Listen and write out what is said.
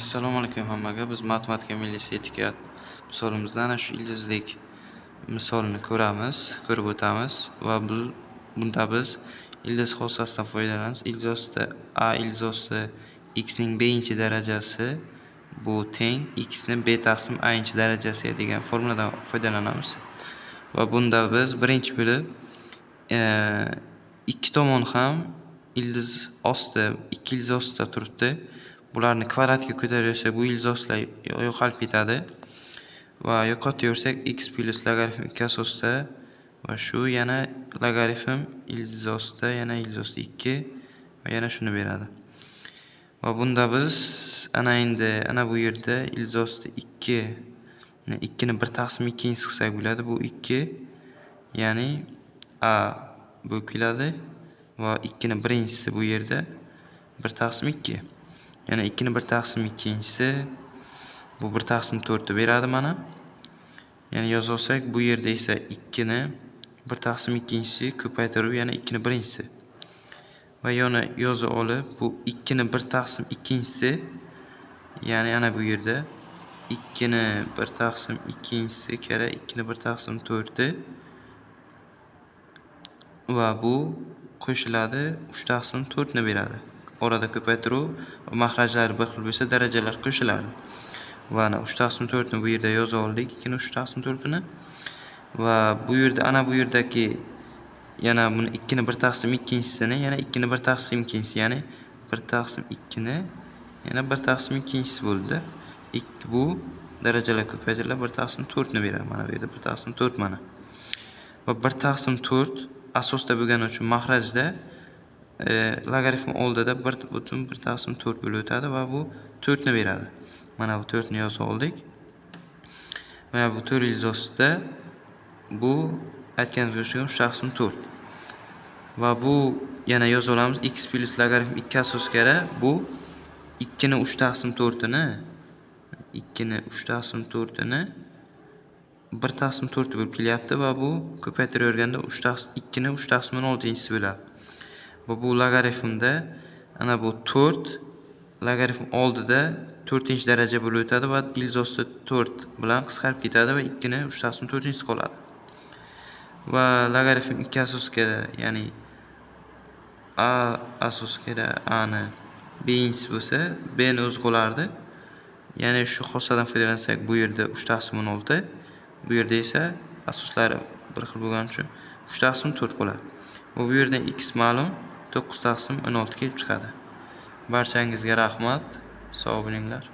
Assalomu alaykum hammaga. Biz matematika milliy sertifikat misolimizda ana shu ildizlik misolini ko'ramiz, ko'rib o'tamiz va bunda biz ildiz xossasidan foydalanamiz. Ildiz ostida a ildiz osti x ning b-inchi darajasi bu teng x ni b taqsim a inchi darajasi degan formuladan foydalanamiz. Va bunda biz birinchi bo'lib ikki tomon ham ildiz osti, ikki ildiz ostida turibdi. Bularni kvadratga ko'taraversak, bu ildiz ostilar yo'qolib ketadi. Va yo'qotaversak x plyus logaritm 2 asosida va shu yana logaritm ildiz ostida yana ildiz osti 2 va yana shuni beradi. Va bunda biz ana endi ana bu yerda ildiz osti 2 2 ni 1 taqsim 2 qilsak bo'ladi. Bu 2, ya'ni a bo'lib keladi va 2 ni birinchisi bu yerda 1 taqsim 2. Yana 2 ni 1 taqsim 2-inchisi bu 1 taqsim 4 ni beradi mana. Ya'ni yoza olsak, bu yerda esa 2 ni 1 taqsim 2-inchisi ko'paytirib yana 2 ni birinchisi. Va yana yoza olib bu 2 ni 1 taqsim 2-inchisi, ya'ni ana bu yerda 2 ni 1 taqsim 2-inchisi karra 2 ni 1 taqsim 4 va bu qo'shiladi 3 taqsim 4 ni beradi. Orada ko'paytiruv va mahrajlari bir xil bo'lsa darajalar qo'shiladi. Va ana 3 taqsim 4 ni bu yerda yoza oldik, 2 ni 3 taqsim 4 ni. Va bu yerda ana bu yerdagi yana buni 2 ni 1 taqsim 2-inchisini yana 2 ni 1 taqsim 2-inchisi, ya'ni 1 taqsim 2 ni yana 1 taqsim 2-inchisi bo'ldi. 2 bu darajalar ko'paytirilib 1 taqsim 4 ni beradi. Mana bu yerda 1 taqsim 4 mana. Va 1 taqsim 4 asosda bo'lgani uchun mahrajda logaritm oldida 1.1 taqsim 4 bo'lib o'tadi va bu 4 ni beradi. Mana bu 4 ni yoza oldik. Va bu 4 ildiz ostida bu aytganimizga o'xshagan 3 taqsim 4. Va bu yana yoza olamiz x plyus logaritm 2 asosga bu 2 ni 3 taqsim 4 ni 2 ni 3 taqsim 4 ni 1 taqsim 4 bo'lib kelyapti va bu ko'paytiraverganda 3 taqsim 2 ni 3 taqsim 16-inchisi bo'ladi. Va bu logaritmda ana bu 4 logaritm oldida 4-daraja bo'lib o'tadi va ildiz ostida 4 bilan qisqarib ketadi va 2 ni 3 taqsim 4-inchisi qoladi. Va logaritm 2 asosga, ya'ni a asosga a ni b inchisi bo'lsa, b ni o'zi qolardi. Ya'ni shu xossadan foydalansak, bu yerda 3 taqsim 16, bu yerda esa asoslari bir xil bo'lgani uchun 3 taqsim 4 qoladi. Va bu yerdan x ma'lum 9 taqsim 16 kelib chiqadi. Barchangizga rahmat. Sog' bo'linglar.